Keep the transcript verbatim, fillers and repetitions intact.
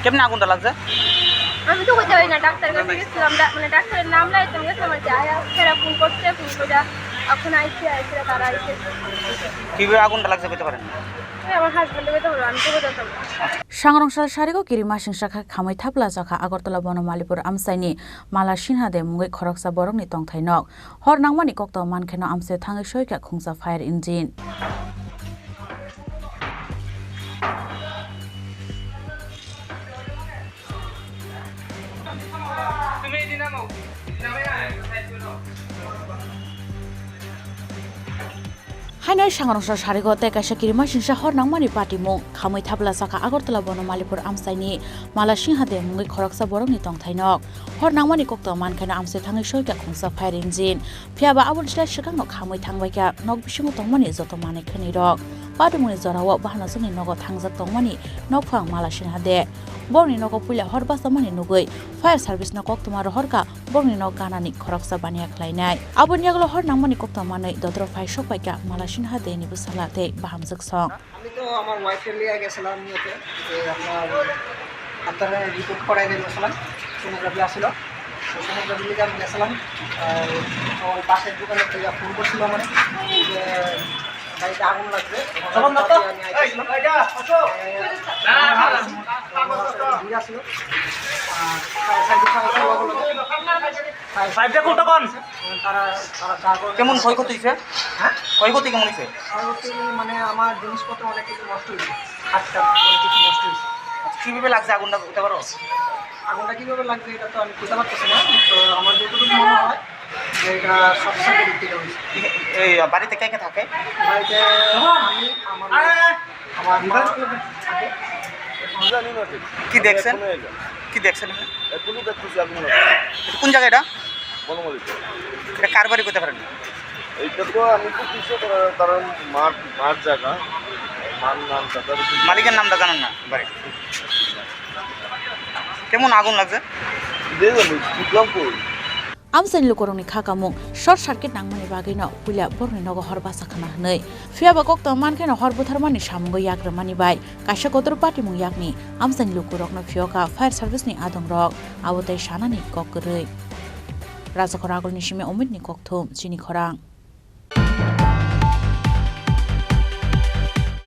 কেমনে আগুনটা লাগছে? আমি তো কইতে পারি না, ডাক্তারের কাছে গেছিলাম, ডা-, মানে ডাক্তারের নাম লাই তুমি গেছিলাম আর কি, আয়া ফেরা ফোন করছে, ফোন করে এখন আইছে, আইছে তারা আইছে। কিভাবে আগুনটা লাগছে কইতে পারেন? ওই আমার হাজবেন্ডে কইতে হলো, আমি তো কইতে পারতাম না। Sangrongsa sarigo kirima singsa kha khamwi thapla jakha Agartala Bono Malipur amchaini Mala Sinha de mungwi khoroksa borokni tongthai nok. Hor nangmani kokto mankheno amchai thangwi soikha khungsa fire engine. Haino sangrongsa sarigo tei kaisa kirima singsa hor nangmani patimung khamwi thapla jakha Agartala Bono Malipur amchaini Mala Sinha de mungwi khoroksa borokni tongthai nok. Hor nangmani kokto mankheno amchai thangwi soikha khungsa fire engine. Phiya ba aboni slai swkangno khamwi thangbaikha nok bisingo tongmani joto manwi khwnwi rok. Patimungni jorao bahanajwkni nogo thangjak tongmani nokphang Mala Sinha de. Borokni nogo puila hor bachamani nugwi fire service no koktwma rohorkha, borokni nok ganani khoroksa baniya khlainai. Aboni yagulo hor nangmani koktwma manwi dodro phai sokpaikha Mala Sinha de ni bwsala tei bahamjwk song. আমি তো আমার ওয়াইফকে নিয়ে গেছিলাম ইয়েতে, যে আপনার ডাক্তারের রিপোর্ট করাই দিয়ে গেছিলাম, সোনোগ্রাফি আসছিল। তো সোনোগ্রাফি নিয়ে আমি গেছিলাম। আর আমার পাশের দোকানে থেকে ফোন করছিল আমার, যে বাড়িতে আগুন লাগবে। তখন তো আমি আইতেছিলাম। এই, এই, এই, এই, এই, আমার ভিড় আসছিল। আর সাড়ে সাতটা, সাড়ে সাতটা লগে লগে। পাইপটা কোনটা কোন? তারা, তারা যা করে কেমন ক্ষয়ক্ষতি হয়েছে? হ্যাঁ? ক্ষয়ক্ষতি কেমন হয়েছে? ক্ষয়ক্ষতি মানে আমার জিনিসপত্র অনেক কিছু নষ্ট হয়েছে। খাটটা অনেক কিছু নষ্ট হয়েছে। আচ্ছা, কিভাবে লাগছে আগুনটা বলতে পারো? আগুনটা কিভাবে লাগছে এটা তো আমি বলতে পারতেছি না। তো আমার যতটুকু মনে হয় যে এটা শর্ট সার্কিট থেকে হয়েছে। এই বাড়িতে কে কে থাকে? বাড়িতে আমি, আমার মা, আমার মা থাকে। কি দেখছেন? এখনো এলো। কি দেখছেন? এখনো দেখতেছি আগুন লাগছে। এটা কোন জায়গা এটা? বনমালী। এটা কার বাড়ি করতে পারেন? এইটা তো আমি তো কিছু করার, কারণ মার, মার জায়গা, মার নাম দাদা। মালিকের নামটা জানেন না বাড়ির? কেমন আগুন লাগছে? দেখলাম, বুঝলাম কই। Amchaini lukurokni kha kamung short circuit nangmani bagwino puila borokni nogo hor basa khna hwnwi. Phiya ba kokto mankheno hor butharmani samungo yak rwmani bai kaisa kotor patimung yakni amchaini lukurokno phiyokha fire service ni adongrok, abo tei sanani kok kwrwi. Rajakhor agulni simi Omitni kokthum, chini khorang.